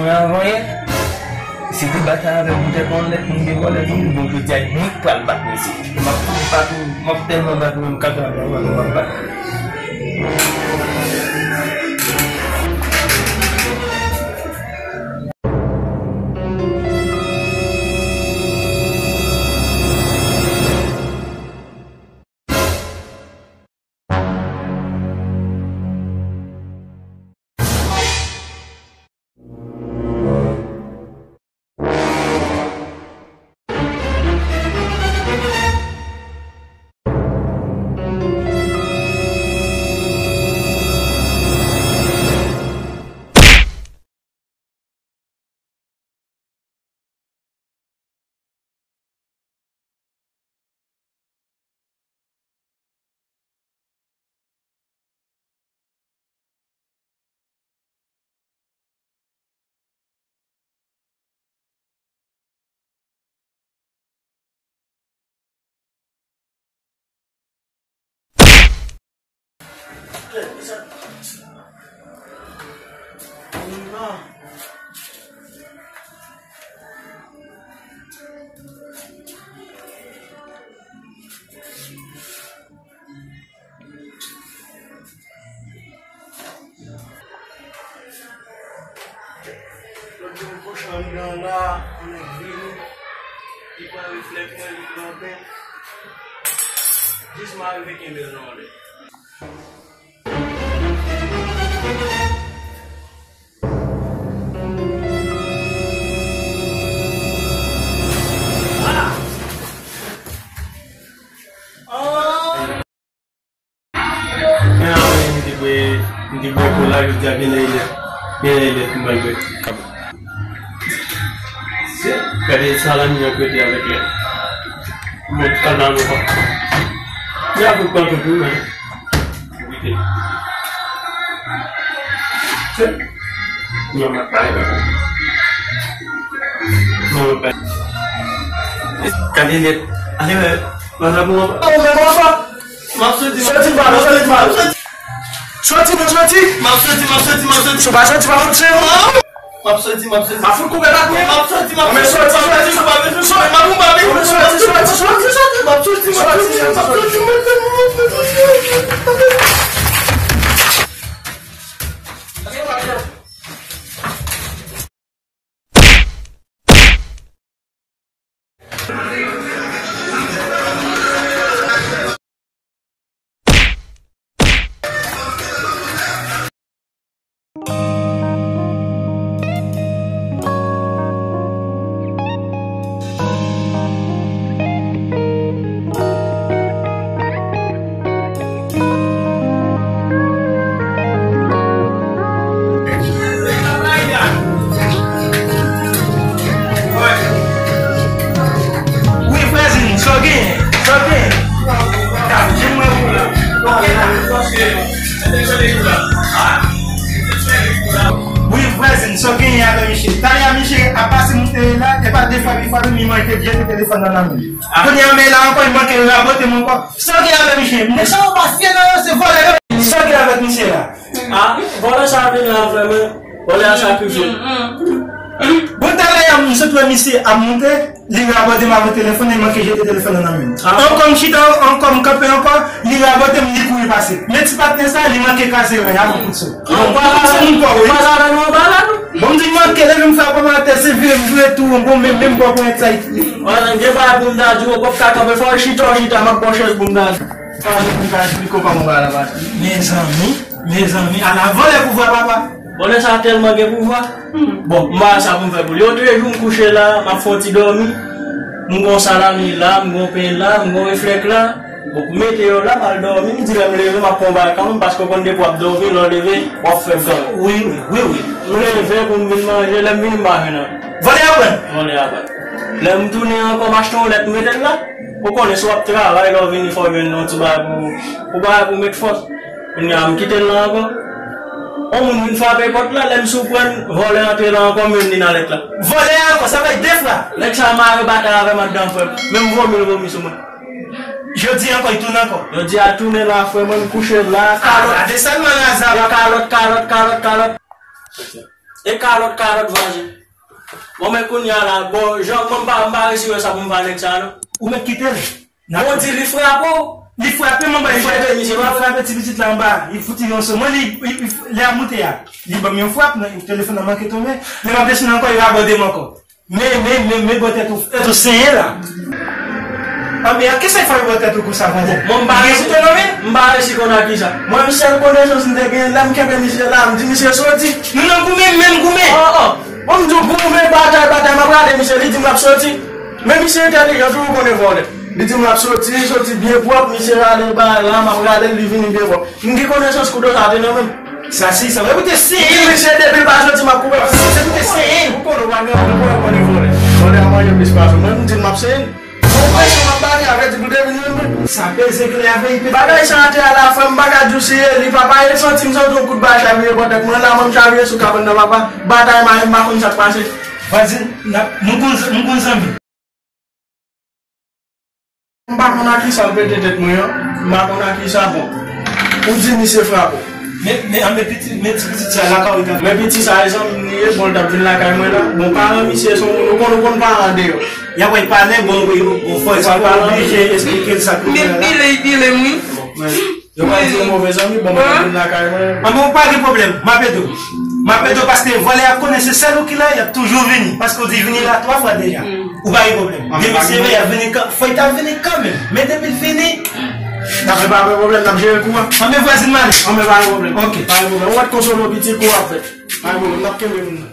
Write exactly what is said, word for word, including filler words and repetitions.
Mwen avan yè, se te batay avèk boutèy pran lèt moun te vòlè tou, bon, jodi a, mwen k pral bat misye. M ap bat ou, m ap tèlman bat ou, menm kaka m ap bat ou, m ap bat ou. Lòt jou m kouche anndan la, yon nèg vini, li pran reflèks mwen, li pran pen. Jis m arive kenbe l nan yon lè. Men avan, m te bwè, m te bwè kola, jodi a genlè e lèt. Genlè e lèt m pral bwè. Gade salami an krete avèk lèt. Mwen, kalma mwen pa. Ya pou pran tout moun, men. Gade nèt. Ale wè. Mwen la pou mwen. Oh, men mwen pa. M ap soti, m ap soti, m ap soti, m ap soti. Soti, non, soti. M ap soti, m ap soti, m ap soti. Si w pa soti, pa konn se ou. M ap soti, m ap soti. A fout koube la, men. M ap soti, m ap soti, m ap soti, m ap soti, m ap soti, m ap soti, m ap soti, m ap soti, m ap soti, m ap soti, m ap soti, m ap soti. Wi, vwazin, sa w genyen? Sa w genyen? Jim mwen pou la. Wi, vwazin, sa w genyen avè misye? Talè a misye ap pase moute la, e pa de fwa, de fwa, li manke jete telefòn nan nan men. Kounye a, men la ankò, li manke rabote m ankò. Sa w gen avè misye? Mesye, ou pa fye nan yo, se vòlè yo. Sa w gen avèk misye la? A, vòlè sa vin la, frè mwen. Vòlè a sakrifiye. Bon, talè a, m sot wè misye ap moute, li rabote m avè telefòn, li manke jete telefòn nan nan men m. Ankò m chita, ankò m kanpe ankò, li rabote m, li kouri pase. Men ti patnè sa, li manke kraze ren avè kout so. Bon, m pa sa nan anba la, non. Bon, m di manke leve m frape m atè, se vire m vire tou, bon, men, menm bò ponyèt sa, li. Wè, gen bagay pou m ta di w, w p ap ka kanpe, fò w chita, w chita, m ap ba w chèz pou m ta di w. Sa, m ka esplike w kòman bagay la pase. Mezanmi, mezanmi, ala vòlè pouvwa, papa. Vòlè sa tèlman gen pouvwa. Bon, m pa wè sa pou m fè pou li. Otrejou, m kouche la, m ap fè yon ti dòmi. M gon salami la, m gon pen la, m gon reflèk la. Bon, m mete yo la, m al dòmi, m di lè m leve, m ap pran bagay kanmenm, paske w konn depi w ap dòmi, lè w leve, w ap fè gang. Wi, wi, wi, wi. M leve pou m vin manje, lè m vini, m pa jwenn anyen. Vòlè a pran. Vòlè a pran. Lè m tounen ankò, m achte yon lèt, m mete l la. Ou konnen, si w ap travay, lè w vini, fò w jwenn yon ti bagay pou, pou bagay pou w met fòs. Kounye a, m kite l la ankò. Yon moun vin frape pòt la, lè m siprann, vòlè antre la ankò, m jwenn li nan lèt la. Vòlè a ankò, sa fè de fwa. Nèg sa mare batay avè m anndan, frè m. Menm vomi l vomi sou mwen. Jodi a ankò, li tounen ankò. Jodi a tounen la, frè mwen, m kouche la, kalòt. Gade sèlman Laza. Kalòt, kalòt, kalòt, kalòt. E kalòt, kalòt vwazen. Bon, men kounye a la, bon, jan mwen m pa, m pa resi wè sa pou m pa nèg sa, non. Ou mèt kite l. Bon, di li frape w. Li frape m anba, li frape, li frape ti pitit la anba. Li fout li yon so. Mwen, li, li, li, lè ap moute a. Li ban m yon frap, nan, telefòn nan manke tonbe. Lè m ap desann ankò, li rabòde m ankò. Men, men, men, men, bò tèt ou, tèt ou senyen la. Anben, kisa k fè bò tèt ou konsa, Vandin? Mwen, m pa resi, m pa resi konn a kisa. Mwen, sèl konesans m te gen, lè m kenbe misye la, m di misye soti. Nou nan goumen, menm goumen. Oh, oh. Bon, m di w goumen, batay, batay, m ap rale misye, li di m l ap soti. Men misye entèlijan tou, ou konnen vòlè. Li di m l ap soti, li soti byen pwòp, misye rale bagay la, m ap rale l, li vini byen pwòp. M gen konesans kouto sa te nan men m. Sa se sa. Epi w te senyen. Misye depi l pa soti, m ap koupe. Se pou te senyen. Ou konnen w pa gen, ou konnen, konnen vòlè. Vòlè a manje plis pase w. Mwen, m di l m ap senyen. Bon, presyon m ap bati avè di pou te vini menm. Sa peze klè avè ipè. Bagay sa ante a la fè m pa ka di w si e li papa e santi m santi yon kout bal chavire bò tèt mwen la, mwen m chavire sou kabann nan papa. Batay mayi m pa konn sa k pase. Vwazin, n ap, nou konn, nou konn zanmi. M pa konn a kisa l pete tèt mwen an. M pa konn a kisa bon. Ou di misye frape w. Men, men, men piti, men ti pitit sa lakay ou ta. Men piti sa e zanmi m li ye, bon, l t ap vin lakay mwen la. Bon, paran misye se yon moun, ou konn, ou konn paran deyò. Y ap wè pa nen, bon, bon, bon, fò, fò, fò oblije esplike l sa k rive la. Men pile, pile m, wi. Yo pa di yo move zanmi, bon, mwen vin lakay mwen. Anben, ou pa gen pwoblèm, m ap ede w. M ap ede w paske vòlè a konnen se sèl ou ki la, y ap toujou vini. Paske w di vini la twa fwa deja. Ou pa gen pwoblèm. Depi se vre, y ap vini kan, fò y ta vini kanmenm. Men depi l vini, n ap fè pa gen pwoblèm, n ap jere kou a. Anben, vwazin m ale. Anben, pa gen pwoblèm. Ok. Pa gen pwoblèm. Ou mèt konsole w pitit kou ap fèt. Pa gen pwoblèm, n ap kenbe moun nan.